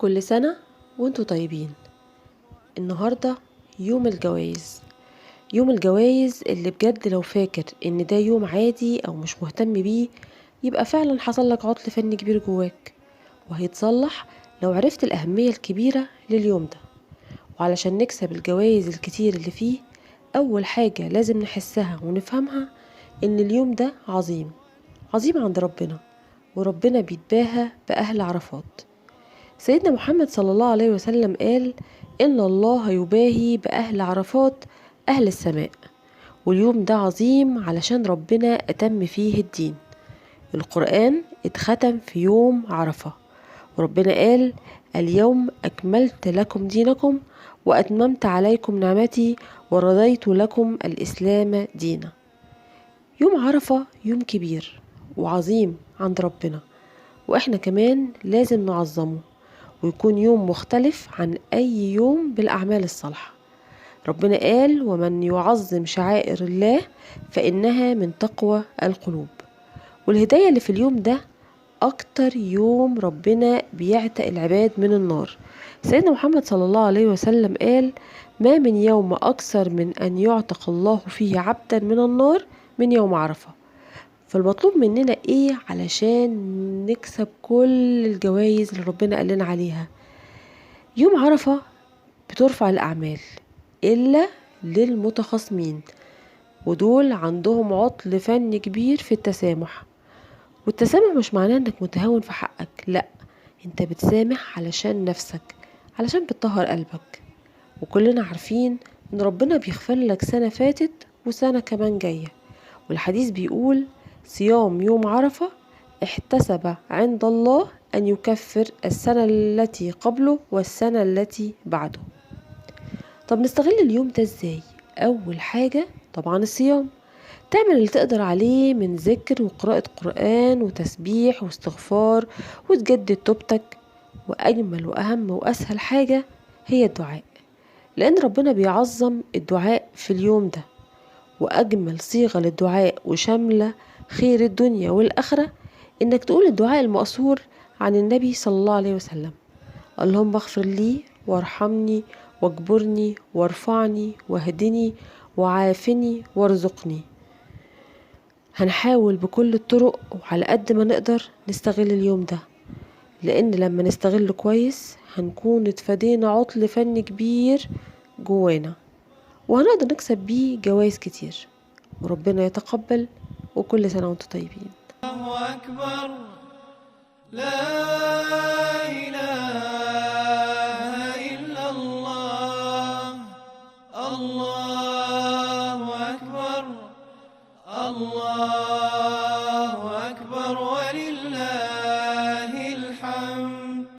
كل سنة وانتوا طيبين. النهاردة يوم الجوائز، يوم الجوائز اللي بجد لو فاكر ان ده يوم عادي او مش مهتم بيه يبقى فعلا حصل لك عطل فني كبير جواك، وهيتصلح لو عرفت الأهمية الكبيرة لليوم ده. وعلشان نكسب الجوائز الكتير اللي فيه، أول حاجة لازم نحسها ونفهمها إن اليوم ده عظيم، عظيم عند ربنا، وربنا بيتباهى بأهل عرفات. سيدنا محمد صلى الله عليه وسلم قال إن الله يباهي بأهل عرفات أهل السماء. واليوم ده عظيم علشان ربنا أتم فيه الدين. القرآن اتختم في يوم عرفة، وربنا قال اليوم أكملت لكم دينكم وأتممت عليكم نعمتي ورضيت لكم الإسلام دينا. يوم عرفة يوم كبير وعظيم عند ربنا، وإحنا كمان لازم نعظمه ويكون يوم مختلف عن أي يوم بالأعمال الصالحة. ربنا قال ومن يعظم شعائر الله فإنها من تقوى القلوب. والهداية اللي في اليوم ده أكتر يوم ربنا بيعتق العباد من النار. سيدنا محمد صلى الله عليه وسلم قال ما من يوم أكثر من أن يعتق الله فيه عبدا من النار من يوم عرفة. فالمطلوب مننا إيه علشان نكسب كل الجوائز اللي ربنا قال لنا عليها؟ يوم عرفة بترفع الأعمال إلا للمتخاصمين، ودول عندهم عطل فني كبير في التسامح. والتسامح مش معناه انك متهاون في حقك، لا، انت بتسامح علشان نفسك، علشان بتطهر قلبك. وكلنا عارفين ان ربنا بيغفر لك سنة فاتت وسنة كمان جاية. والحديث بيقول صيام يوم عرفة احتسب عند الله أن يكفر السنة التي قبله والسنة التي بعده. طب نستغل اليوم ده ازاي؟ أول حاجة طبعا الصيام، تعمل اللي تقدر عليه من ذكر وقراءة قرآن وتسبيح واستغفار وتجدد توبتك. وأجمل وأهم وأسهل حاجة هي الدعاء، لأن ربنا بيعظم الدعاء في اليوم ده. وأجمل صيغة للدعاء وشاملة خير الدنيا والآخرة إنك تقول الدعاء المأثور عن النبي صلى الله عليه وسلم: اللهم اغفر لي وارحمني واجبرني وارفعني واهدني وعافني وارزقني. هنحاول بكل الطرق وعلى قد ما نقدر نستغل اليوم ده، لأن لما نستغله كويس هنكون اتفادينا عطل فني كبير جوانا، وهنقدر نكسب بيه جوائز كتير. وربنا يتقبل، وكل سنة وانتم طيبين. الله أكبر، لا إله إلا الله، الله أكبر، الله